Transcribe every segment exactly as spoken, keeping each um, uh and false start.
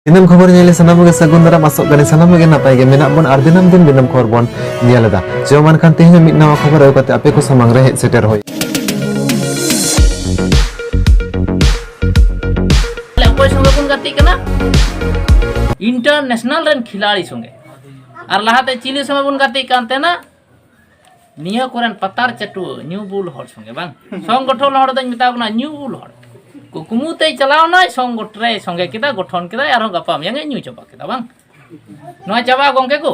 ᱫᱤᱱᱟᱹᱢ ᱠᱷᱚᱵᱚᱨ ᱧᱮᱞ ᱥᱟᱱᱟᱢ ᱜᱮ ᱥᱟᱹᱜᱩᱱ ᱫᱟᱨᱟᱢ, ᱟᱥᱚᱜ ᱠᱟᱹᱱᱟᱹᱧ ᱥᱟᱱᱟᱢ ᱜᱮ ᱱᱟᱯᱟᱭ ᱜᱮ ᱢᱮᱱᱟᱜ ᱵᱚᱱ ᱟᱨ ᱫᱤᱱᱟᱹᱢ ᱫᱤᱱ ᱫᱤᱱᱟᱹᱢ ᱠᱷᱚᱵᱚᱨ ᱵᱚᱱ ᱧᱮᱞ ᱮᱫᱟ᱾ ᱪᱚ ᱢᱟ ᱮᱱᱠᱷᱟᱱ ᱛᱮᱦᱮᱧ ᱦᱚᱸ ᱢᱤᱫ ᱱᱟᱣᱟ ᱠᱷᱚᱵᱚᱨ ᱟᱹᱜᱩ ᱠᱟᱛᱮ ᱟᱯᱮ ᱠᱚ ᱥᱟᱢᱟᱝ ᱨᱮ ᱦᱮᱡ ᱥᱮᱴᱮᱨ ᱦᱩᱭ᱾ ᱚᱠᱚᱭ ᱥᱚᱸᱜᱮ ᱵᱚᱱ ᱜᱟᱛᱮᱜ ᱠᱟᱱᱟ? ᱤᱱᱴᱟᱨᱱᱮᱥᱱᱟᱞ ᱨᱮᱱ ᱠᱷᱤᱞᱟᱲᱤ ᱥᱚᱸᱜᱮ᱾ ᱟᱨ ᱞᱟᱦᱟᱛᱮ ᱪᱤᱞᱤ ᱥᱚᱸᱜᱮ ᱵᱚᱱ ᱜᱟᱛᱮᱜ ᱠᱟᱱ ᱛᱟᱦᱮᱱᱟ? ᱱᱤᱭᱟᱹ ᱠᱚᱨᱮᱱ ᱯᱟᱛᱟᱨ ᱪᱟᱹᱴᱩᱣᱟᱹ, ᱧᱩ ᱵᱩᱞ ᱦᱚᱲ ᱥᱚᱸᱜᱮ ᱵᱟᱝ᱾ ᱥᱚᱝᱜᱚᱴᱷᱚᱱ ᱦᱚᱲ ᱫᱚᱧ ᱢᱮᱛᱟᱣ ᱠᱟᱱᱟ, ᱧᱩ ᱵᱩᱞ ᱦᱚᱲ᱾ ᱠᱩᱠᱢᱩ ᱛᱮᱭ ᱪᱟᱞᱟᱣ ᱱᱟᱭ, ᱥᱚᱝᱜᱚᱴᱷᱚᱱ ᱨᱮᱭ ᱥᱚᱸᱜᱮ ᱠᱮᱫᱟ, ᱜᱚᱴᱷᱚᱱ ᱠᱮᱫᱟᱭ, ᱟᱨᱦᱚᱸ ᱜᱟᱯᱟ ᱢᱮᱭᱟᱝ ᱮ ᱧᱩ ᱪᱟᱵᱟ ᱠᱮᱫᱟ ᱵᱟᱝ᱾ ᱱᱚᱣᱟ ᱪᱟᱵᱟᱜᱼᱟ ᱜᱚᱝᱠᱮ ᱠᱚ?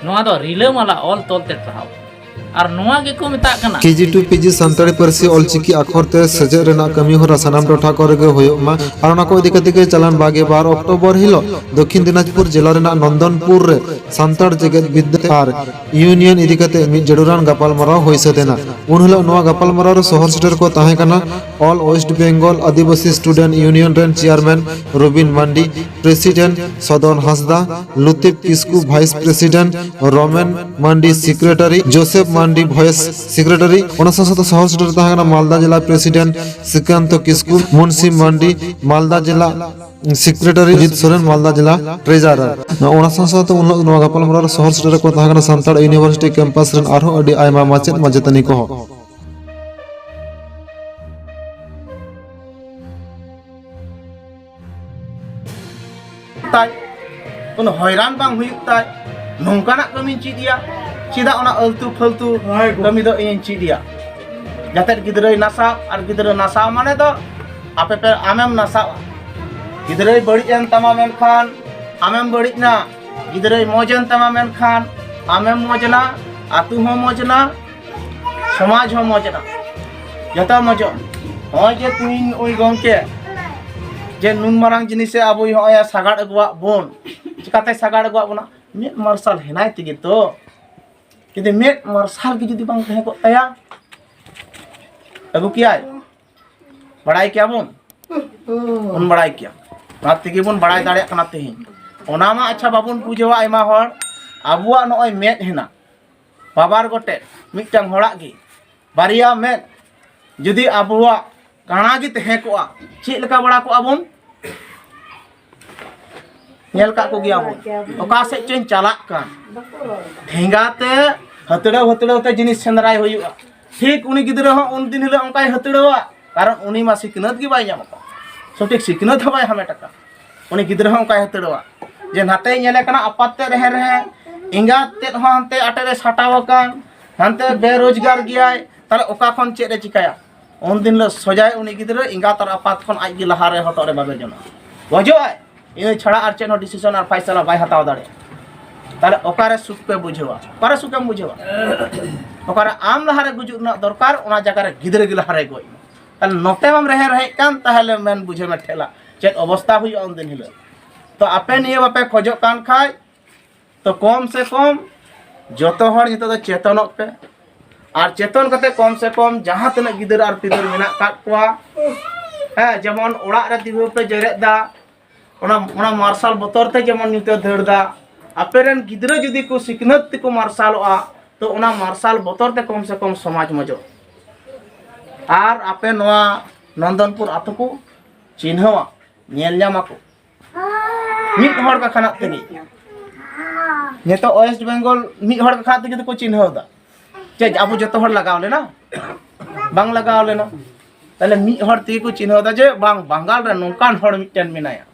ᱱᱚᱣᱟ ᱫᱚ ᱨᱤᱞᱟᱹᱢᱟᱞᱟ ᱚᱞ ᱛᱚᱞ ᱛᱮ ᱴᱟᱨᱦᱟᱣ᱾ ᱟᱨ ᱱᱚᱣᱟ ᱜᱮᱠᱚ ᱢᱮᱛᱟᱜ ᱠᱟᱱᱟ᱾ ᱠᱮ ᱡᱤ ᱴᱩ ᱯᱤ ᱡᱤ ᱥᱟᱱᱛᱟᱲᱤ ᱯᱟᱹᱨᱥᱤ ᱚᱞᱪᱤᱠᱤ ᱟᱠᱷᱚᱨ ᱛᱮ ᱥᱮᱪᱮᱫ ᱨᱮᱱᱟᱜ ᱠᱟᱹᱢᱤ ᱦᱚᱨᱟ ᱥᱟᱱᱟᱢ ᱴᱚᱴᱷᱟ ᱠᱚᱨᱮ ᱜᱮ ᱦᱩᱭᱩᱜ ᱢᱟ᱾ ᱟᱨ ᱚᱱᱟ ᱠᱚ ᱤᱫᱤ ᱠᱟᱛᱮ ᱜᱮ ᱪᱟᱞᱟᱱ ᱵᱟᱜᱮ ᱵᱟᱨ ᱚᱠᱴᱳᱵᱚᱨ ᱦᱤᱞᱳᱜ ᱫᱚᱠᱠᱷᱤᱱ ᱫᱤᱱᱟᱡᱽᱯᱩᱨ ᱡᱮᱞᱟ ᱨᱮᱱᱟᱜ ᱱᱚᱱᱫᱚᱱᱯᱩᱨ ᱨᱮ ᱥᱟᱱᱛᱟᱲ ᱡᱮᱜᱮᱛ ᱵᱤᱫᱽᱫᱟᱹ ᱟᱨ ᱤᱭᱩᱱᱤᱭᱚᱱ ᱤᱫᱤ ᱠᱟᱛᱮ ᱢᱤᱫ ᱡᱟᱹᱨᱩᱲᱟᱱ ᱜᱟᱯᱟᱞᱢᱟᱨᱟᱣ ᱦᱩᱭ ᱥᱟᱹᱛ ᱮᱱᱟ᱾ ᱩᱱ ᱦᱤᱞᱳᱜ ᱱᱚᱣᱟ ᱜᱟᱯᱟᱞᱢᱟᱨᱟᱣ ᱨᱮ ᱥᱚᱦᱚᱨ ᱥᱮᱴᱮᱨ ᱠᱚ ᱛᱟᱦᱮᱸ ᱠᱟᱱᱟ All West Bengal Adivasi Student Union ᱨᱮᱱ ᱪᱮᱭᱟᱨᱢᱮᱱ ᱨᱚᱵᱤᱱ ᱢᱟᱱᱰᱤ, ᱯᱨᱮᱥᱤᱰᱮᱱᱴ ᱥᱚᱫᱚᱱ ᱦᱟᱸᱥᱫᱟ, ᱞᱩᱛᱤᱯ ᱠᱤᱥᱠᱩ ᱵᱷᱟᱭᱤᱥ ᱯᱨᱮᱥᱤᱰᱮᱱᱴ, ᱨᱚᱢᱮᱱ ᱢᱟᱱᱰᱤ ᱥᱮᱠᱨᱮᱴᱟᱨᱤ, ᱡᱳᱥᱮᱯ ᱢᱟᱱᱰᱤ ᱵᱷᱚᱭᱮᱥ ᱥᱮᱠᱨᱮᱴᱟᱨᱤ᱾ ᱚᱱᱟ ᱥᱟᱶ ᱥᱟᱶᱛᱮ ᱥᱚᱦᱚᱨ ᱥᱮᱴᱮᱨ ᱛᱟᱦᱮᱸ ᱠᱟᱱᱟ ᱢᱟᱞᱫᱟ ᱡᱮᱞᱟ ᱯᱨᱮᱥᱤᱰᱮᱱᱴ ᱥᱨᱤᱠᱟᱱᱛ ᱠᱤᱥᱠᱩ, ᱢᱩᱱᱥᱤ ᱢᱟᱱᱰᱤ ᱢᱟᱞᱫᱟ ᱡᱮᱞᱟ ᱥᱮᱠᱨᱮᱴᱟᱨᱤ, ᱡᱤᱛ ᱥᱚᱨᱮᱱ ᱢᱟᱞᱫᱟ ᱡᱮᱞᱟ ᱴᱨᱮᱡᱟᱨᱟᱨ᱾ ᱚᱱᱟ ᱥᱟᱶ ᱥᱟᱶᱛᱮ ᱩᱱ ᱦᱤᱞᱳᱜ ᱱᱚᱣᱟ ᱜᱟᱯᱟᱞᱢᱟᱨᱟᱣ ᱨᱮ ᱥᱚᱦᱚᱨ ᱥᱮᱴᱮᱨ ᱠᱚ ᱛᱟᱦᱮᱸ ᱠᱟᱱᱟ ᱥᱟᱱᱛᱟᱲ ᱤᱭᱩᱱᱤᱵᱷᱟᱨᱥᱤᱴᱤ ᱠᱮᱢᱯᱟᱥ ᱨᱮᱱ ᱟᱨᱦᱚᱸ ᱟᱹᱰᱤ ᱟᱭᱢᱟ ᱢᱟᱪᱮᱫ ᱢᱟᱪᱮᱛᱟᱹᱱᱤ ᱠᱚᱦᱚᱸ᱾ ᱛᱟᱭ, ᱠᱳᱱᱳ ᱦᱚᱭᱨᱟᱱ ᱵᱟᱝ ᱦᱩᱭᱩᱜ ᱛᱟᱭ, ᱱᱚᱝᱠᱟᱱᱟᱜ ᱠᱟᱹᱢᱤᱧ ᱪᱮᱫ ᱮᱭᱟ᱾ ᱪᱮᱫᱟᱜ ᱚᱱᱟ ᱟᱹᱞᱛᱩ ᱯᱷᱟᱹᱞᱛᱩ ᱠᱟᱹᱢᱤ ᱫᱚ ᱤᱧᱤᱧ ᱪᱮᱫ ᱮᱭᱟ? ᱡᱟᱛᱮ ᱜᱤᱫᱽᱨᱟᱹᱭ ᱱᱟᱥᱟᱣ, ᱟᱨ ᱜᱤᱫᱽᱨᱟᱹ ᱱᱟᱥᱟᱣ ᱢᱟᱱᱮ ᱫᱚ ᱟᱯᱮ ᱯᱮ, ᱟᱢᱮᱢ ᱱᱟᱥᱟᱣᱟ᱾ ᱜᱤᱫᱽᱨᱟᱹᱭ ᱵᱟᱹᱲᱤᱡ ᱮᱱ ᱛᱟᱢᱟ ᱢᱮᱱᱠᱷᱟᱱ ᱟᱢᱮᱢ ᱵᱟᱹᱲᱤᱡ ᱮᱱᱟ, ᱜᱤᱫᱽᱨᱟᱹᱭ ᱢᱚᱡᱽ ᱮᱱ ᱛᱟᱢᱟ ᱢᱮᱱᱠᱷᱟᱱ ᱟᱢᱮᱢ ᱢᱚᱡᱽ ᱮᱱᱟ, ᱟᱹᱛᱩ ᱦᱚᱸ ᱢᱚᱡᱽ ᱮᱱᱟ, ᱥᱚᱢᱟᱡᱽ ᱦᱚᱸ ᱢᱚᱡᱽ ᱮᱱᱟ, ᱡᱚᱛᱚ ᱢᱚᱡᱚᱜ᱾ ᱱᱚᱜᱼᱚᱭ ᱡᱮ ᱛᱤᱦᱤᱧ ᱱᱩᱭ ᱜᱚᱢᱠᱮ ᱡᱮ ᱱᱩᱱ ᱢᱟᱨᱟᱝ ᱡᱤᱱᱤᱥᱮ ᱟᱵᱚᱭ ᱦᱚᱸᱜᱼᱚᱭ ᱥᱟᱜᱟᱲ ᱟᱹᱜᱩᱣᱟᱜ ᱵᱚᱱ, ᱪᱤᱠᱟᱛᱮ ᱥᱟᱜᱟᱲ ᱟᱹᱜᱩᱣᱟᱜ ᱵᱚᱱᱟ? ᱢᱮᱫ ᱢᱟᱨᱥᱟᱞ ᱦᱮᱱᱟᱭ ᱛᱮᱜᱮ ᱛᱚ᱾ ᱡᱩᱫᱤ ᱢᱮᱫ ᱢᱟᱨᱥᱟᱞ ᱜᱮ ᱡᱩᱫᱤ ᱵᱟᱝ ᱛᱟᱦᱮᱸ ᱠᱚᱜ ᱛᱟᱭᱟ, ᱟᱹᱜᱩ ᱠᱮᱭᱟᱭ? ᱵᱟᱲᱟᱭ ᱠᱮᱭᱟ ᱵᱚᱱ? ᱵᱚᱱ ᱵᱟᱲᱟᱭ ᱠᱮᱭᱟ᱾ ᱚᱱᱟ ᱛᱮᱜᱮ ᱵᱚᱱ ᱵᱟᱲᱟᱭ ᱫᱟᱲᱮᱭᱟᱜ ᱠᱟᱱᱟ ᱛᱮᱦᱮᱧ᱾ ᱚᱱᱟ ᱢᱟ ᱟᱪᱪᱷᱟ ᱵᱟᱵᱚᱱ ᱵᱩᱡᱷᱟᱹᱣᱟ ᱟᱭᱢᱟ ᱦᱚᱲ, ᱟᱵᱚᱣᱟᱜ ᱱᱚᱜᱼᱚᱭ ᱢᱮᱫ ᱦᱮᱱᱟᱜ, ᱵᱟᱵᱟᱨ ᱜᱚᱴᱮᱡ ᱢᱤᱫᱴᱟᱝ ᱦᱚᱲᱟᱜ ᱜᱮ ᱵᱟᱨᱭᱟ ᱢᱮᱫ, ᱡᱩᱫᱤ ᱟᱵᱚᱣᱟᱜ ᱠᱟᱬᱟ ᱜᱮ ᱛᱟᱦᱮᱸ ᱠᱚᱜᱼᱟ, ᱪᱮᱫ ᱞᱮᱠᱟ ᱵᱟᱲᱟ ᱠᱚᱜᱼᱟ ᱵᱚᱱ? ᱧᱮᱞ ᱠᱟᱜ ᱠᱚᱜᱮᱭᱟ ᱵᱚᱱ, ᱚᱠᱟ ᱥᱮᱫ ᱪᱚᱧ ᱪᱟᱞᱟᱜ ᱠᱟᱱ, ᱴᱷᱮᱸᱜᱟ ᱛᱮ ᱦᱟᱹᱛᱲᱟᱹᱣ ᱦᱟᱹᱛᱲᱟᱹᱣ ᱛᱮ ᱡᱤᱱᱤᱥ ᱥᱮᱸᱫᱽᱨᱟᱭ ᱦᱩᱭᱩᱜᱼᱟ᱾ ᱴᱷᱤᱠ ᱩᱱᱤ ᱜᱤᱫᱽᱨᱟᱹ ᱦᱚᱸ ᱩᱱ ᱫᱤᱱ ᱦᱤᱞᱳᱜ ᱚᱱᱠᱟᱭ ᱦᱟᱹᱛᱲᱟᱹᱣᱟ, ᱠᱟᱨᱚᱱ ᱩᱱᱤ ᱢᱟ ᱥᱤᱠᱷᱱᱟᱹᱛ ᱜᱮ ᱵᱟᱭ ᱧᱟᱢ ᱟᱠᱟᱫ, ᱥᱚᱴᱷᱤᱠ ᱥᱤᱠᱷᱱᱟᱹᱛ ᱦᱚᱸ ᱵᱟᱭ ᱦᱟᱢᱮᱴ ᱟᱠᱟᱫ᱾ ᱩᱱᱤ ᱜᱤᱫᱽᱨᱟᱹ ᱦᱚᱸ ᱚᱱᱠᱟᱭ ᱦᱟᱹᱛᱲᱟᱹᱣᱟ ᱡᱮ ᱱᱟᱛᱮᱭ ᱧᱮᱞᱮ ᱠᱟᱱᱟ ᱟᱯᱟᱛ ᱛᱮᱫ ᱨᱮᱦᱮ ᱨᱮᱦᱮ, ᱮᱸᱜᱟᱛ ᱛᱮᱫ ᱦᱚᱸ ᱦᱟᱱᱛᱮ ᱟᱴᱮᱫ ᱨᱮ ᱥᱟᱴᱟᱣ ᱟᱠᱟᱱ, ᱦᱟᱱᱛᱮ ᱵᱮᱨᱳᱡᱽᱜᱟᱨ ᱜᱮᱭᱟᱭ, ᱛᱟᱦᱞᱮ ᱚᱠᱟ ᱠᱷᱚᱱ ᱪᱮᱫ ᱮ ᱪᱤᱠᱟᱹᱭᱟ? ᱩᱱ ᱫᱤᱱ ᱦᱤᱞᱳᱜ ᱥᱚᱡᱟᱭ ᱩᱱᱤ ᱜᱤᱫᱽᱨᱟᱹ ᱮᱸᱜᱟᱛ ᱟᱨ ᱟᱯᱟᱛ ᱠᱷᱚᱱ ᱟᱡ ᱜᱮ ᱞᱟᱦᱟᱨᱮ ᱦᱚᱴᱚᱜ ᱨᱮ ᱵᱟᱵᱮ ᱡᱚᱱᱚᱜᱼᱟ, ᱜᱚᱡᱚᱜᱼᱟᱭ᱾ ᱤᱱᱟᱹ ᱪᱷᱟᱲᱟ ᱟᱨ ᱪᱮᱫ ᱦᱚᱸ ᱰᱤᱥᱤᱥᱚᱱ ᱟᱨ ᱯᱷᱟᱭᱥᱟᱞᱟ ᱵᱟᱭ ᱦᱟᱛᱟᱣ ᱫᱟᱲᱮᱭᱟᱜᱼᱟ᱾ ᱛᱟᱦᱞᱮ ᱚᱠᱟᱨᱮ ᱥᱩᱠ ᱯᱮ ᱵᱩᱡᱷᱟᱹᱣᱟ? ᱚᱠᱟᱨᱮ ᱥᱩᱠᱮᱢ ᱵᱩᱡᱷᱟᱹᱣᱟ? ᱚᱠᱟᱨᱮ ᱟᱢ ᱞᱟᱦᱟᱨᱮ ᱜᱩᱡᱩᱜ ᱨᱮᱱᱟᱜ ᱫᱚᱨᱠᱟᱨ, ᱚᱱᱟ ᱡᱟᱭᱜᱟ ᱨᱮ ᱜᱤᱫᱽᱨᱟᱹ ᱜᱮ ᱞᱟᱦᱟᱨᱮ ᱜᱚᱡ ᱮᱱᱟ᱾ ᱛᱟᱦᱞᱮ ᱱᱚᱛᱮ ᱢᱟᱢ ᱨᱮᱦᱮ ᱨᱮᱦᱮᱫ ᱠᱟᱱ, ᱛᱟᱦᱞᱮ ᱢᱮᱱ ᱵᱩᱡᱷᱟᱹᱣ ᱢᱮ ᱴᱷᱮᱞᱟ ᱪᱮᱫ ᱚᱵᱚᱥᱛᱟ ᱦᱩᱭᱩᱜᱼᱟ ᱩᱱ ᱫᱤᱱ ᱦᱤᱞᱳᱜ᱾ ᱛᱚ ᱟᱯᱮ ᱱᱤᱭᱟᱹ ᱵᱟᱯᱮ ᱠᱷᱚᱡᱚᱜ ᱠᱟᱱ ᱠᱷᱟᱡ, ᱛᱚ ᱠᱚᱢ ᱥᱮ ᱠᱚᱢ ᱡᱚᱛᱚ ᱦᱚᱲ ᱱᱤᱛᱚᱜ ᱫᱚ ᱪᱮᱛᱚᱱᱚᱜ ᱯᱮ᱾ ᱟᱨ ᱪᱮᱛᱚᱱ ᱠᱟᱛᱮ ᱠᱚᱢ ᱥᱮ ᱠᱚᱢ ᱡᱟᱦᱟᱸ ᱛᱤᱱᱟᱹᱜ ᱜᱤᱫᱟᱹᱨ ᱟᱨ ᱯᱤᱫᱟᱹᱨ ᱢᱮᱱᱟᱜ ᱠᱟᱜ ᱠᱚᱣᱟ, ᱦᱮᱸ, ᱡᱮᱢᱚᱱ ᱚᱲᱟᱜ ᱨᱮ ᱫᱤᱣᱟᱹ ᱯᱮ ᱡᱮᱨᱮᱫ ᱫᱟ, ᱚᱱᱟ, ᱚᱱᱟ ᱢᱟᱨᱥᱟᱞ ᱵᱚᱛᱚᱨ ᱛᱮ ᱡᱮᱢᱚᱱ ᱧᱩᱛᱟᱹ ᱫᱟᱹᱲ ᱫᱟ᱾ ᱟᱯᱮ ᱨᱮᱱ ᱜᱤᱫᱽᱨᱟᱹ ᱡᱩᱫᱤ ᱠᱚ ᱥᱤᱠᱷᱱᱟᱹᱛ ᱛᱮᱠᱚ ᱢᱟᱨᱥᱟᱞᱚᱜᱼᱟ, ᱛᱚ ᱚᱱᱟ ᱢᱟᱨᱥᱟᱞ ᱵᱚᱛᱚᱨ ᱛᱮ ᱠᱚᱢ ᱥᱮ ᱠᱚᱢ ᱥᱚᱢᱟᱡᱽ ᱢᱚᱡᱚᱜ᱾ ᱟᱨ ᱟᱯᱮ ᱱᱚᱣᱟ ᱱᱚᱱᱫᱚᱱᱯᱩᱨ ᱟᱛᱳ ᱠᱚ ᱪᱤᱱᱦᱟᱹᱣᱟ, ᱧᱮᱞ ᱧᱟᱢ ᱟᱠᱚ ᱢᱤᱫ ᱦᱚᱲ ᱠᱟᱠᱷᱟᱱᱟᱜ ᱛᱮᱜᱮ᱾ ᱱᱤᱛᱚᱜ ᱳᱭᱮᱥᱴ ᱵᱮᱝᱜᱚᱞ ᱢᱤᱫ ᱦᱚᱲ ᱠᱟᱠᱷᱟᱱᱟᱜ ᱛᱮᱜᱮ ᱫᱚᱠᱚ ᱪᱤᱱᱦᱟᱹᱣ ᱫᱟ᱾ ᱪᱮᱫ ᱟᱵᱚ ᱡᱚᱛᱚ ᱦᱚᱲ ᱞᱟᱜᱟᱣ ᱞᱮᱱᱟ? ᱵᱟᱝ ᱞᱟᱜᱟᱣ ᱞᱮᱱᱟ᱾ ᱛᱟᱦᱞᱮ ᱢᱤᱫ ᱦᱚᱲ ᱛᱮᱜᱮ ᱠᱚ ᱪᱤᱱᱦᱟᱹᱣ ᱫᱟ ᱡᱮ ᱵᱟᱝ, ᱵᱟᱝᱜᱟᱞ ᱨᱮ ᱱᱚᱝᱠᱟᱱ ᱦᱚᱲ ᱢᱤᱫᱴᱮᱱ ᱢᱮᱱᱟᱭᱟ᱾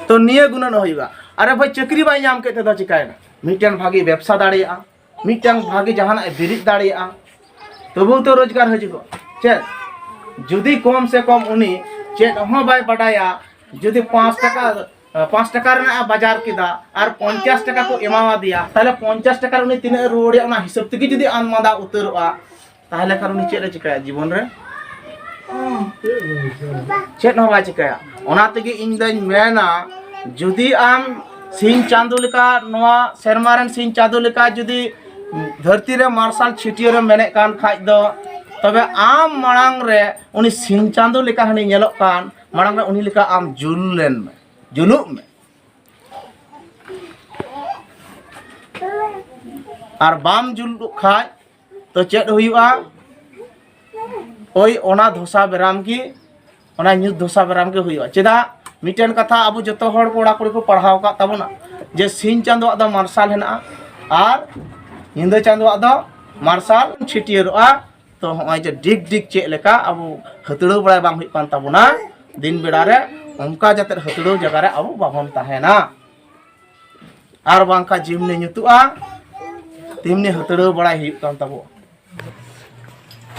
ᱛᱚ ᱱᱤᱭᱟᱹ ᱜᱩᱱᱟᱹᱱ ᱦᱩᱭᱩᱜᱼᱟ᱾ ᱟᱨᱮ ᱵᱷᱟᱭ, ᱪᱟᱹᱠᱨᱤ ᱵᱟᱭ ᱧᱟᱢ ᱠᱮᱫ ᱛᱮᱫᱚ ᱪᱤᱠᱟᱭᱮᱱᱟ? ᱢᱤᱫᱴᱮᱱ ᱵᱷᱟᱜᱤ ᱵᱮᱵᱽᱥᱟ ᱫᱟᱲᱮᱭᱟᱜᱼᱟ, ᱢᱤᱫᱴᱟᱝ ᱵᱷᱟᱜᱮ ᱡᱟᱦᱟᱱᱟᱜ ᱮ ᱵᱮᱨᱮᱫ ᱫᱟᱲᱮᱭᱟᱜᱼᱟ, ᱛᱚᱵᱩ ᱛᱚ ᱨᱳᱡᱽᱜᱟᱨ ᱦᱤᱡᱩᱜᱚᱜ᱾ ᱪᱮᱫ ᱡᱩᱫᱤ ᱠᱚᱢ ᱥᱮ ᱠᱚᱢ ᱩᱱᱤ ᱪᱮᱫ ᱦᱚᱸ ᱵᱟᱭ ᱵᱟᱰᱟᱭᱟ, ᱡᱩᱫᱤ ᱯᱟᱸᱪ ᱴᱟᱠᱟ, ᱯᱟᱸᱪ ᱴᱟᱠᱟ ᱨᱮᱱᱟᱜ ᱮ ᱵᱟᱡᱟᱨ ᱠᱮᱫᱟ ᱟᱨ ᱯᱚᱧᱪᱟᱥ ᱴᱟᱠᱟ ᱠᱚ ᱮᱢᱟᱣᱟᱫᱮᱭᱟ, ᱛᱟᱦᱞᱮ ᱯᱚᱧᱪᱟᱥ ᱴᱟᱠᱟ ᱨᱮ ᱩᱱᱤ ᱛᱤᱱᱟᱹᱜ ᱮ ᱨᱩᱣᱟᱹᱲᱮᱭᱟ, ᱚᱱᱟ ᱦᱤᱥᱟᱹᱵ ᱛᱮᱜᱮ ᱡᱩᱫᱤ ᱟᱱᱢᱟᱫᱟ ᱩᱛᱟᱹᱨᱚᱜᱼᱟ, ᱛᱟᱦᱞᱮ ᱠᱷᱟᱱ ᱩᱱᱤ ᱪᱮᱫ ᱮ ᱪᱤᱠᱟᱹᱭᱟ ᱡᱤᱵᱚᱱ ᱨᱮ? ᱪᱮᱫ ᱦᱚᱸ ᱵᱟᱭ ᱪᱤᱠᱟᱹᱭᱟ᱾ ᱚᱱᱟ ᱛᱮᱜᱮ ᱤᱧ ᱫᱚᱧ ᱢᱮᱱᱟ, ᱡᱩᱫᱤ ᱟᱢ ᱥᱤᱧ ᱪᱟᱸᱫᱚ ᱞᱮᱠᱟ, ᱱᱚᱣᱟ ᱥᱮᱨᱢᱟ ᱨᱮᱱ ᱥᱤᱧ ᱪᱟᱸᱫᱚ ᱞᱮᱠᱟ ᱡᱩᱫᱤ ᱫᱷᱟᱹᱨᱛᱤ ᱨᱮ ᱢᱟᱨᱥᱟᱞ ᱪᱷᱤᱴᱭᱟᱹᱨ ᱮᱢ ᱢᱮᱱᱮᱫ ᱠᱟᱱ ᱠᱷᱟᱡ ᱫᱚ, ᱛᱚᱵᱮ ᱟᱢ ᱢᱟᱲᱟᱝ ᱨᱮ ᱩᱱᱤ ᱥᱤᱧ ᱪᱟᱸᱫᱚ ᱞᱮᱠᱟ ᱦᱟᱹᱱᱤ ᱧᱮᱞᱚᱜ ᱠᱟᱱ ᱢᱟᱲᱟᱝ ᱨᱮ ᱩᱱᱤ ᱞᱮᱠᱟ ᱟᱢ ᱡᱩᱞ ᱞᱮᱱ ᱢᱮ, ᱡᱩᱞᱩᱜ ᱢᱮ᱾ ᱟᱨ ᱵᱟᱢ ᱡᱩᱞᱩᱜ ᱠᱷᱟᱡ ᱛᱚ ᱪᱮᱫ ᱦᱩᱭᱩᱜᱼᱟ? ᱳᱭ ᱚᱱᱟ ᱫᱷᱚᱥᱟ ᱵᱮᱨᱟᱢ ᱜᱮ ᱚᱱᱟ ᱧᱩᱛ ᱫᱷᱚᱥᱟ ᱵᱮᱨᱟᱢ ᱜᱮ ᱦᱩᱭᱩᱜᱼᱟ᱾ ᱪᱮᱫᱟᱜ? ᱢᱤᱫᱴᱮᱱ ᱠᱟᱛᱷᱟ ᱟᱵᱚ ᱡᱚᱛᱚ ᱦᱚᱲ ᱠᱚᱲᱟ ᱠᱩᱲᱤ ᱠᱚ ᱯᱟᱲᱦᱟᱣ ᱟᱠᱟᱫ ᱛᱟᱵᱚᱱᱟ ᱡᱮ ᱥᱤᱧ ᱪᱟᱸᱫᱳᱣᱟᱜ ᱫᱚ ᱢᱟᱨᱥᱟᱞ ᱦᱮᱱᱟᱜᱼᱟ ᱟᱨ ᱧᱤᱫᱟᱹ ᱪᱟᱸᱫᱳᱣᱟᱜ ᱫᱚ ᱢᱟᱨᱥᱟᱞ ᱪᱷᱟᱹᱴᱭᱟᱹᱨᱚᱜᱼᱟ᱾ ᱛᱚ ᱦᱚᱸᱜᱼᱚᱭ ᱡᱮ ᱰᱤᱜᱽ ᱰᱤᱜᱽ ᱪᱮᱫ ᱞᱮᱠᱟ ᱟᱵᱚ ᱦᱟᱹᱛᱲᱟᱹᱣ ᱵᱟᱲᱟᱭ ᱵᱟᱝ ᱦᱩᱭᱩᱜ ᱠᱟᱱ ᱛᱟᱵᱚᱱᱟ ᱫᱤᱱ ᱵᱮᱲᱟ ᱨᱮ, ᱚᱱᱠᱟ ᱡᱟᱛᱮ ᱦᱟᱹᱛᱲᱟᱹᱣ ᱡᱟᱭᱜᱟ ᱨᱮ ᱟᱵᱚ ᱵᱟᱵᱚᱱ ᱛᱟᱦᱮᱱᱟ᱾ ᱟᱨ ᱵᱟᱝᱠᱷᱟᱱ ᱡᱮᱢᱱᱤ ᱧᱩᱛᱩᱜᱼᱟ ᱛᱮᱢᱱᱤ ᱦᱟᱹᱛᱲᱟᱹᱣ ᱵᱟᱲᱟᱭ ᱦᱩᱭᱩᱜ ᱠᱟᱱ ᱛᱟᱵᱚ᱾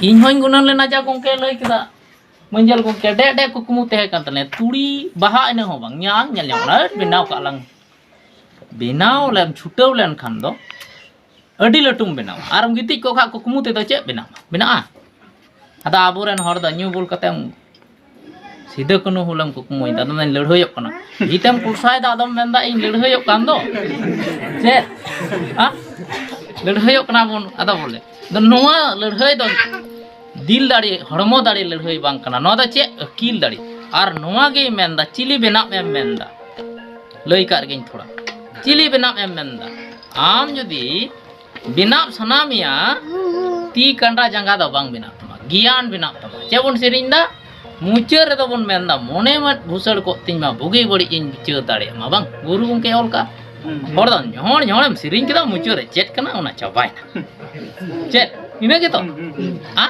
ᱤᱧ ᱦᱚᱧ ᱜᱩᱱᱟᱹᱱ ᱞᱮᱱᱟ ᱡᱟ ᱜᱚᱢᱠᱮ ᱞᱟᱹᱭ ᱠᱮᱫᱟ, ᱢᱟᱹᱧᱡᱟᱞ ᱜᱚᱢᱠᱮ, ᱰᱮ ᱰᱮ ᱠᱩᱠᱢᱩ ᱛᱟᱦᱮᱸ ᱠᱟᱱ ᱛᱟᱞᱮᱭᱟ, ᱛᱩᱲᱤ ᱵᱟᱦᱟ ᱤᱱᱟᱹ ᱦᱚᱸ ᱵᱟᱝ ᱧᱟᱢ ᱧᱮᱞ ᱧᱟᱢ ᱚᱱᱟ ᱵᱮᱱᱟᱣ ᱠᱟᱜ ᱞᱟᱝ᱾ ᱵᱮᱱᱟᱣ ᱞᱮᱢ ᱪᱷᱩᱴᱟᱹᱣ ᱞᱮᱱᱠᱷᱟᱱ ᱫᱚ ᱟᱹᱰᱤ ᱞᱟᱹᱴᱩᱢ ᱵᱮᱱᱟᱣᱟ᱾ ᱟᱨᱮᱢ ᱜᱤᱛᱤᱡ ᱠᱚᱜ ᱠᱷᱟᱱ ᱠᱩᱠᱢᱩ ᱛᱮᱫᱚ ᱪᱮᱫ ᱵᱮᱱᱟᱜᱼᱟ? ᱵᱮᱱᱟᱜᱼᱟ? ᱟᱫᱚ ᱟᱵᱚᱨᱮᱱ ᱦᱚᱲ ᱫᱚ ᱧᱩ ᱵᱩᱞ ᱠᱟᱛᱮᱢ ᱥᱤᱫᱟᱹ ᱠᱟᱹᱱᱦᱩ ᱦᱩᱞᱮᱢ ᱠᱩᱠᱢᱩᱭᱮᱫᱟ, ᱟᱫᱚ ᱢᱮᱱᱫᱟᱹᱧ ᱞᱟᱹᱲᱦᱟᱹᱭᱚᱜ ᱠᱟᱱᱟ᱾ ᱵᱷᱤᱛᱮᱢ ᱠᱩᱞᱥᱟᱭᱮᱫᱟ, ᱟᱫᱚᱢ ᱢᱮᱱᱫᱟ ᱤᱧ ᱞᱟᱹᱲᱦᱟᱹᱭᱚᱜ ᱠᱟᱱ ᱫᱚ᱾ ᱪᱮᱫ? ᱦᱟ? ᱞᱟᱹᱲᱦᱟᱹᱭᱚᱜ ᱠᱟᱱᱟ ᱵᱚᱱ, ᱟᱫᱚ ᱵᱚᱞᱮ᱾ ᱟᱫᱚ ᱱᱚᱣᱟ ᱞᱟᱹᱲᱦᱟᱹᱭ ᱫᱚ ᱫᱤᱞ ᱫᱟᱲᱮ, ᱦᱚᱲᱢᱚ ᱫᱟᱲᱮ ᱞᱟᱹᱲᱦᱟᱹᱭ ᱵᱟᱝ ᱠᱟᱱᱟ᱾ ᱱᱚᱣᱟ ᱫᱚ ᱪᱮᱫ? ᱟᱹᱠᱤᱞ ᱫᱟᱲᱮ᱾ ᱟᱨ ᱱᱚᱣᱟ ᱜᱮᱭ ᱢᱮᱱᱫᱟ, ᱪᱤᱞᱤ ᱵᱮᱱᱟᱜ ᱮᱢ ᱢᱮᱱᱫᱟ? ᱞᱟᱹᱭ ᱠᱟᱜ ᱨᱮᱜᱮᱧ ᱛᱷᱚᱲᱟ᱾ ᱪᱤᱞᱤ ᱵᱮᱱᱟᱜ ᱮᱢ ᱢᱮᱱᱫᱟ? ᱟᱢ ᱡᱩᱫᱤ ᱵᱮᱱᱟᱣ ᱥᱟᱱᱟ ᱢᱮᱭᱟ, ᱛᱤ ᱠᱟᱸᱰᱟ ᱡᱟᱸᱜᱟ ᱫᱚ ᱵᱟᱝ ᱵᱮᱱᱟᱜ ᱛᱟᱢᱟ, ᱜᱮᱭᱟᱱ ᱵᱮᱱᱟᱜ ᱛᱟᱢᱟ᱾ ᱪᱮᱫ ᱵᱚᱱ ᱥᱮᱨᱮᱧ ᱫᱟ? ᱢᱩᱪᱟᱹᱫ ᱨᱮᱫᱚ ᱵᱚᱱ ᱢᱮᱱᱫᱟ, "ᱢᱚᱱᱮ ᱢᱮᱫ ᱵᱷᱩᱥᱟᱹᱲ ᱠᱚᱜ ᱛᱤᱧ ᱢᱟ, ᱵᱩᱜᱤ ᱵᱟᱹᱲᱤᱡ ᱤᱧ ᱵᱤᱪᱟᱹᱨ ᱫᱟᱲᱮᱭᱟᱜ ᱢᱟ", ᱵᱟᱝ? ᱜᱩᱨᱩ ᱜᱚᱢᱠᱮ ᱚᱞ ᱠᱟᱜ᱾ ᱦᱩᱸ᱾ ᱦᱚᱲ ᱫᱚ ᱧᱚᱦᱚᱲ ᱧᱚᱦᱚᱲᱮᱢ ᱥᱮᱨᱮᱧ ᱠᱮᱫᱟ, ᱢᱩᱪᱟᱹᱫ ᱨᱮ ᱪᱮᱫ ᱠᱟᱱᱟ ᱚᱱᱟ ᱪᱟᱵᱟᱭᱮᱱᱟ᱾ ᱪᱮᱫ? ᱤᱱᱟᱹ ᱜᱮᱛᱚ? ᱦᱩᱸ, ᱦᱩᱸ, ᱦᱩᱸ᱾ ᱟ?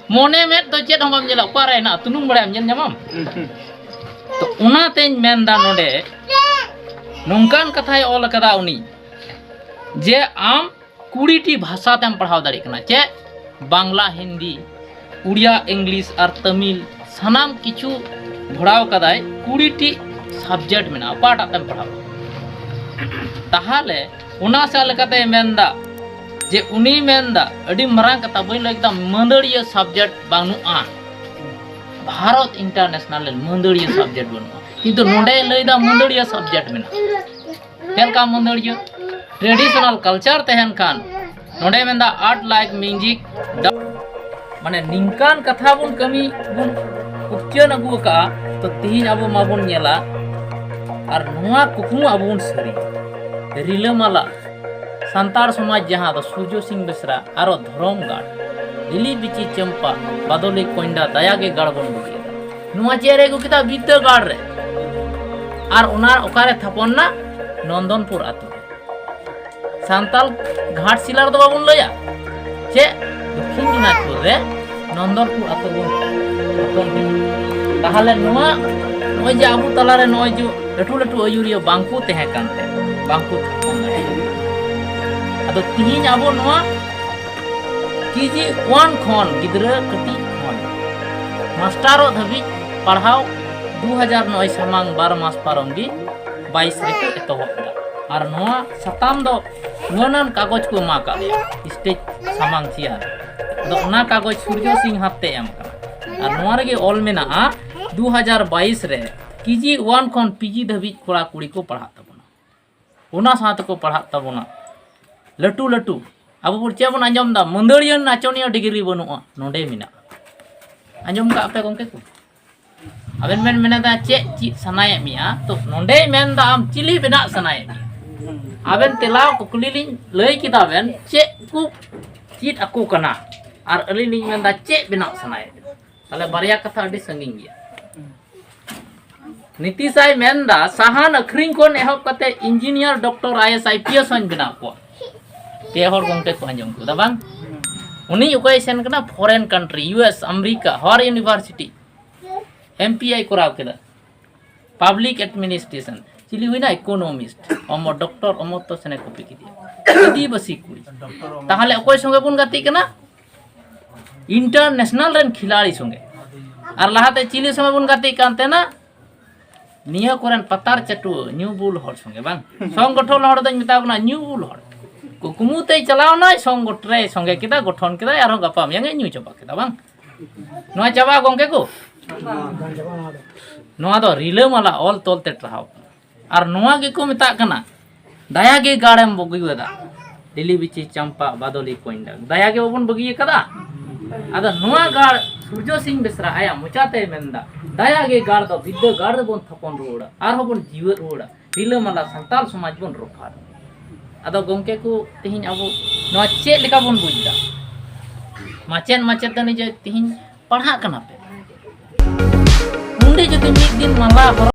ᱢᱚᱱᱮ ᱢᱮᱫ ᱫᱚ ᱪᱮᱫ ᱦᱚᱸ ᱵᱟᱢ ᱧᱮᱞᱟ, ᱚᱠᱟᱨᱮ ᱦᱮᱱᱟᱜᱼᱟ? ᱛᱩᱱᱩᱢ ᱵᱟᱲᱟᱭᱟᱢ, ᱧᱮᱞ ᱧᱟᱢᱟᱢ? ᱦᱩᱸ, ᱦᱩᱸ᱾ ᱛᱚ ᱚᱱᱟᱛᱮᱧ ᱢᱮᱱᱫᱟ ᱱᱚᱰᱮ, ᱱᱚᱝᱠᱟᱱ ᱠᱟᱛᱷᱟᱭ ᱚᱞ ᱠᱟᱫᱟ ᱩᱱᱤ, ᱡᱮ ᱟᱢ ᱠᱩᱲᱤ ᱴᱤ ᱵᱷᱟᱥᱟ ᱛᱮᱢ ᱯᱟᱲᱦᱟᱣ ᱫᱟᱲᱮᱭᱟᱜ ᱠᱟᱱᱟ᱾ ᱪᱮᱫ? ᱵᱟᱝᱞᱟ, ᱦᱤᱱᱫᱤ, ᱩᱲᱤᱭᱟ, ᱤᱝᱞᱤᱥ ᱟᱨ ᱛᱟᱢᱤᱞ, ᱥᱟᱱᱟᱢ ᱠᱤᱪᱷᱩ ᱵᱷᱚᱲᱟᱣ ᱠᱟᱫᱟᱭ᱾ ᱠᱩᱲᱤ ᱴᱤ subject ᱢᱮᱱᱟᱜᱼᱟ, ᱚᱠᱟᱴᱟᱜ ᱛᱮᱢ ᱯᱟᱲᱦᱟᱣ? ᱛᱟᱦᱞᱮ ᱚᱱᱟ ᱥᱟᱶ ᱞᱮᱠᱟᱛᱮᱭ ᱢᱮᱱᱫᱟ ᱡᱮ, ᱩᱱᱤᱭ ᱢᱮᱱᱫᱟ, ᱟᱹᱰᱤ ᱢᱟᱨᱟᱝ ᱠᱟᱛᱷᱟ ᱵᱟᱹᱧ ᱞᱟᱹᱭ ᱠᱮᱫᱟ, ᱢᱟᱹᱫᱟᱹᱲᱤᱭᱟᱹ subject ᱵᱟᱹᱱᱩᱜᱼᱟ᱾ ᱵᱷᱟᱨᱚᱛ international ᱨᱮ ᱢᱟᱹᱫᱟᱹᱲᱤᱭᱟᱹ subject ᱵᱟᱹᱱᱩᱜᱼᱟ, ᱠᱤᱱᱛᱩ ᱱᱚᱰᱮ ᱞᱟᱹᱭᱫᱟ ᱢᱟᱹᱫᱟᱹᱲᱤᱭᱟᱹ subject ᱢᱮᱱᱟᱜᱼᱟ᱾ ᱪᱮᱫ ᱞᱮᱠᱟ ᱢᱟᱹᱫᱟᱹᱲᱤᱭᱟᱹ? Traditional culture ᱛᱟᱦᱮᱱ ᱠᱷᱟᱱ, ᱱᱚᱰᱮ ᱢᱮᱱᱫᱟ art like music, da-, ᱢᱟᱱᱮ ᱱᱤᱝᱠᱟᱱ ᱠᱟᱛᱷᱟ ᱵᱚᱱ ᱠᱟᱹᱢᱤ ᱵᱚᱱ ᱩᱪᱪᱟᱹᱱ ᱟᱹᱜᱩ ᱟᱠᱟᱫᱼᱟ, ᱛᱚ ᱛᱤᱦᱤᱧ ᱟᱵᱚ ᱢᱟᱵᱚᱱ ᱧᱮᱞᱟ ᱟᱨ ᱱᱚᱣᱟ ᱠᱩᱠᱢᱩ ᱟᱵᱚ ᱵᱚᱱ ᱥᱟᱹᱨᱤᱭᱟ᱾ ᱨᱤᱞᱟᱹᱢᱟᱞᱟ ᱥᱟᱱᱛᱟᱲ ᱥᱚᱢᱟᱡᱽ ᱡᱟᱦᱟᱸ ᱫᱚ ᱥᱩᱨᱡᱚ ᱥᱤᱝ ᱵᱮᱥᱨᱟ, ᱟᱨᱚ ᱫᱷᱚᱨᱚᱢ ᱜᱟᱲ, ᱞᱤᱞᱤ ᱵᱤᱪᱤ ᱪᱟᱢᱯᱟ, ᱵᱟᱫᱚᱞᱤ ᱠᱚᱧᱰᱟ, ᱫᱟᱭᱟ ᱜᱮ ᱜᱟᱲ ᱵᱚᱱ ᱵᱩᱜᱤᱭᱟᱫᱟ᱾ ᱱᱚᱣᱟ ᱪᱮᱫ ᱨᱮ ᱟᱹᱜᱩ ᱠᱮᱫᱟ? ᱵᱤᱨᱫᱟᱹᱜᱟᱲ ᱨᱮ᱾ ᱟᱨ ᱚᱱᱟ ᱚᱠᱟᱨᱮ ᱛᱷᱟᱯᱚᱱ ᱱᱟ? ᱱᱚᱱᱫᱚᱱᱯᱩᱨ ᱟᱛᱳ ᱨᱮ᱾ ᱥᱟᱱᱛᱟᱞ ᱜᱷᱟᱴᱥᱤᱞᱟ ᱨᱮᱫᱚ ᱵᱟᱵᱚᱱ ᱞᱟᱹᱭᱟ, ᱪᱮᱫ? ᱫᱚᱠᱠᱷᱤᱱ ᱫᱤᱱᱟᱡᱽᱯᱩᱨ ᱨᱮ ᱱᱚᱱᱫᱚᱱᱯᱩᱨ ᱟᱛᱳ ᱵᱚᱱ ᱛᱷᱟᱯᱚᱱ ᱠᱮᱫᱟ᱾ ᱛᱟᱦᱚᱞᱮ ᱱᱚᱣᱟ, ᱱᱚᱜᱼᱚᱭ ᱡᱮ ᱟᱵᱚ ᱛᱟᱞᱟᱨᱮ ᱱᱚᱜᱼᱚᱭ ᱡᱮ ᱞᱟᱹᱴᱩ ᱞᱟᱹᱴᱩ ᱟᱹᱭᱩᱨᱤᱭᱟᱹ ᱵᱟᱝᱠᱚ ᱛᱟᱦᱮᱸ ᱠᱟᱱᱛᱮ ᱵᱟᱝᱠᱚ ᱛᱷᱟᱯᱚᱱ ᱫᱟᱲᱮᱭᱟᱜᱼᱟ᱾ ᱟᱫᱚ ᱛᱤᱦᱤᱧ ᱟᱵᱚ ᱱᱚᱣᱟ ᱠᱮᱡᱤ ᱳᱣᱟᱱ ᱠᱷᱚᱱ, ᱜᱤᱫᱽᱨᱟᱹ ᱠᱟᱹᱴᱤᱡ ᱠᱷᱚᱱ ᱢᱟᱥᱴᱟᱨᱚᱜ ᱫᱷᱟᱹᱵᱤᱡ ᱯᱟᱲᱦᱟᱣ ᱫᱩ ᱦᱟᱡᱟᱨ ᱱᱚᱭ ᱥᱟᱢᱟᱝ ᱵᱟᱨ ᱢᱟᱥ ᱯᱟᱨᱚᱢ ᱜᱮ ᱵᱟᱭᱤᱥ ᱨᱮᱠᱚ ᱮᱛᱚᱦᱚᱵ ᱮᱫᱟ᱾ ᱟᱨ ᱱᱚᱣᱟ ᱥᱟᱛᱟᱢ ᱫᱚ ᱢᱟᱹᱱᱟᱱ ᱠᱟᱜᱚᱡᱽ ᱠᱚ ᱮᱢᱟ ᱟᱠᱟᱫ ᱞᱮᱭᱟ ᱥᱴᱮᱡᱽ ᱥᱟᱢᱟᱝ ᱪᱮᱭᱟᱨ᱾ ᱟᱫᱚ ᱚᱱᱟ ᱠᱟᱜᱚᱡᱽ ᱥᱩᱨᱡᱚ ᱥᱤᱝ ᱦᱟᱛ ᱛᱮ ᱮᱢ ᱠᱟᱱᱟ᱾ ᱟᱨ ᱱᱚᱣᱟ ᱨᱮᱜᱮ ᱚᱞ ᱢᱮᱱᱟᱜᱼᱟ, ᱫᱩ ᱦᱟᱡᱟᱨ ᱵᱟᱭᱤᱥ ᱨᱮ ᱠᱮᱡᱤ ᱳᱣᱟᱱ ᱠᱷᱚᱱ ᱯᱤᱡᱤ ᱫᱷᱟᱹᱵᱤᱡ ᱠᱚᱲᱟ ᱠᱩᱲᱤ ᱠᱚ ᱯᱟᱲᱦᱟᱜ ᱛᱟᱵᱚᱱᱟ᱾ ᱚᱱᱟ ᱥᱟᱶ ᱛᱮᱠᱚ ᱯᱟᱲᱦᱟᱜ ᱛᱟᱵᱚᱱᱟ᱾ ᱞᱟᱹᱴᱩ ᱞᱟᱹᱴᱩ ᱟᱵᱚ ᱵᱚᱱ ᱪᱮᱫ ᱵᱚᱱ ᱟᱸᱡᱚᱢ ᱮᱫᱟ, ᱢᱟᱹᱫᱟᱹᱲᱤᱭᱟᱹ ᱱᱟᱪᱚᱱᱤᱭᱟᱹ ᱰᱤᱜᱽᱨᱤ ᱵᱟᱹᱱᱩᱜᱼᱟ, ᱱᱚᱰᱮ ᱢᱮᱱᱟᱜᱼᱟ᱾ ᱟᱸᱡᱚᱢ ᱠᱟᱜ ᱯᱮ ᱜᱚᱢᱠᱮ ᱠᱚ? ᱟᱵᱮᱱ ᱵᱮᱱ ᱢᱮᱱᱮᱫᱟ ᱪᱮᱫ ᱪᱮᱫ ᱥᱟᱱᱟᱭᱮᱫ ᱢᱮᱭᱟ, ᱛᱚ ᱱᱚᱰᱮᱭ ᱢᱮᱱᱫᱟ ᱟᱢ ᱪᱤᱞᱤ ᱵᱮᱱᱟᱜ ᱥᱟᱱᱟᱭᱮᱫ ᱢᱮᱭᱟ᱾ ᱟᱵᱮᱱ ᱛᱮᱞᱟ ᱠᱩᱠᱞᱤ ᱞᱤᱧ ᱞᱟᱹᱭ ᱠᱮᱫᱟ, ᱵᱮᱱ ᱪᱮᱫ ᱠᱚ ᱪᱮᱫ ᱟᱠᱚ ᱠᱟᱱᱟ, ᱟᱨ ᱟᱹᱞᱤᱧ ᱞᱤᱧ ᱢᱮᱱᱫᱟ ᱪᱮᱫ ᱵᱮᱱᱟᱜ ᱥᱟᱱᱟᱭᱮᱫ ᱵᱮᱱᱟ᱾ ᱛᱟᱦᱞᱮ ᱵᱟᱨᱭᱟ ᱠᱟᱛᱷᱟ ᱟᱹᱰᱤ ᱥᱟᱺᱜᱤᱧ ᱜᱮᱭᱟ᱾ ᱱᱤᱛᱤᱥᱟᱭ ᱢᱮᱱᱫᱟ ᱥᱟᱦᱟᱱ ᱟᱹᱠᱷᱨᱤᱧ ᱠᱷᱚᱱ ᱮᱦᱚᱵ ᱠᱟᱛᱮ engineer, doctor, I A S, I P S ᱦᱚᱧ ᱵᱮᱱᱟᱣ ᱠᱚᱣᱟ᱾ ᱯᱮ ᱦᱚᱲ ᱜᱚᱢᱠᱮ ᱠᱚ ᱟᱸᱡᱚᱢ ᱠᱮᱫᱟ ᱵᱟᱝ? ᱩᱱᱤ ᱚᱠᱚᱭ ᱥᱮᱱ ᱠᱟᱱᱟ? Foreign country, U S, America, Harvard university, M P A ᱠᱚᱨᱟᱣ ᱠᱮᱫᱟ᱾ Public administration. ᱪᱤᱞᱤ ᱦᱩᱭᱱᱟ? ᱤᱠᱳᱱᱚᱢᱤᱥᱴ᱾ ᱚᱢᱚᱨ, ᱰᱚᱠᱴᱚᱨ ᱚᱢᱚᱨᱛᱚ ᱥᱮᱱ ᱮ ᱠᱚᱯᱤ ᱠᱮᱫᱮᱭᱟ᱾ ᱟᱹᱫᱤᱵᱟᱹᱥᱤ ᱠᱩᱲᱤ᱾ ᱛᱟᱦᱚᱞᱮ ᱚᱠᱚᱭ ᱥᱚᱸᱜᱮ ᱵᱚᱱ ᱜᱟᱛᱮᱜ ᱠᱟᱱᱟ? ᱤᱱᱴᱟᱨᱱᱮᱥᱱᱟᱞ ᱨᱮᱱ ᱠᱷᱤᱞᱟᱲᱤ ᱥᱚᱸᱜᱮ᱾ ᱟᱨ ᱞᱟᱦᱟᱛᱮ ᱪᱤᱞᱤ ᱥᱚᱸᱜᱮ ᱵᱚᱱ ᱜᱟᱛᱮᱜ ᱠᱟᱱ ᱛᱟᱦᱮᱱᱟ? ᱱᱤᱭᱟᱹ ᱠᱚᱨᱮᱱ ᱯᱟᱛᱟᱨ ᱪᱟᱹᱴᱩᱣᱟᱹ, ᱧᱩ ᱵᱩᱞ ᱦᱚᱲ ᱥᱚᱸᱜᱮ ᱵᱟᱝ? ᱥᱚᱝᱜᱚᱴᱷᱚᱱ ᱦᱚᱲ ᱫᱚᱧ ᱢᱮᱛᱟ ᱠᱚ ᱠᱟᱱᱟ ᱧᱩ ᱵᱩᱞ ᱦᱚᱲ᱾ ᱠᱩᱠᱢᱩ ᱛᱮᱭ ᱪᱟᱞᱟᱣ ᱱᱟᱭ, ᱥᱚᱝᱜᱚᱴᱷᱚᱱ ᱨᱮᱭ ᱥᱚᱸᱜᱮ ᱠᱮᱫᱟ, ᱜᱚᱴᱷᱚᱱ ᱠᱮᱫᱟᱭ, ᱟᱨᱦᱚᱸ ᱜᱟᱯᱟ ᱢᱮᱭᱟᱝ ᱮ ᱧᱩ ᱪᱟᱵᱟ ᱠᱮᱫᱟ ᱵᱟᱝ? ᱱᱚᱣᱟ ᱪᱟᱵᱟᱜᱼᱟ ᱜᱚᱢᱠᱮ ᱠᱚ? ᱱᱚᱣᱟ ᱫᱚ ᱨᱤᱞᱟᱹᱢᱟᱞᱟ ᱚᱞ ᱛᱚᱞ ᱛᱮ ᱴᱟᱨᱦᱟᱣ ᱠᱟᱱᱟ᱾ ᱟᱨ ᱱᱚᱣᱟ ᱜᱮᱠᱚ ᱢᱮᱛᱟᱜ ᱠᱟᱱᱟ ᱫᱟᱭᱟ ᱜᱮ ᱜᱟᱲᱮᱢ ᱵᱟᱹᱜᱤᱭᱟᱫᱟ᱾ ᱰᱤᱞᱤ ᱵᱤᱪᱤ ᱪᱟᱢᱯᱟ ᱵᱟᱫᱚᱞᱤ ᱠᱚᱧᱰᱟ, ᱫᱟᱭᱟ ᱜᱮ ᱵᱟᱵᱚᱱ ᱵᱟᱹᱜᱤ ᱟᱠᱟᱫᱟ᱾ ᱟᱫᱚ ᱱᱚᱣᱟ ᱜᱟᱲ ᱥᱩᱨᱡᱚ ᱥᱤᱝ ᱵᱮᱥᱨᱟ ᱟᱭᱟᱜ ᱢᱚᱪᱟᱛᱮᱭ ᱢᱮᱱᱫᱟ, ᱫᱟᱭᱟ ᱜᱮ ᱜᱟᱲ ᱫᱚ ᱵᱤᱫᱽᱫᱟᱹᱜᱟᱲ ᱨᱮᱵᱚᱱ ᱛᱷᱟᱯᱚᱱ ᱨᱩᱣᱟᱹᱲᱟ, ᱟᱨᱦᱚᱸ ᱵᱚᱱ ᱡᱤᱣᱮᱫ ᱨᱩᱣᱟᱹᱲᱟ, ᱨᱤᱞᱟᱹᱢᱟᱞᱟ ᱥᱟᱱᱛᱟᱞ ᱥᱚᱢᱟᱡᱽ ᱵᱚᱱ ᱨᱚᱯᱷᱟ᱾ ᱟᱫᱚ ᱜᱚᱢᱠᱮ ᱠᱚ, ᱛᱮᱦᱮᱧ ᱟᱵᱚ ᱱᱚᱣᱟ ᱪᱮᱫ ᱞᱮᱠᱟ ᱵᱚᱱ ᱵᱩᱡᱽ ᱮᱫᱟ? ᱢᱟᱪᱮᱫ ᱢᱟᱪᱮᱛᱟᱹᱱᱤ ᱡᱮ ᱛᱮᱦᱮᱧ ᱯᱟᱲᱦᱟᱜ ᱠᱟᱱᱟ ᱯᱮ, ᱡᱩᱫᱤ ᱢᱤᱫ ᱫᱤᱱ ᱢᱟᱞᱟ ᱦᱚᱨᱚᱜ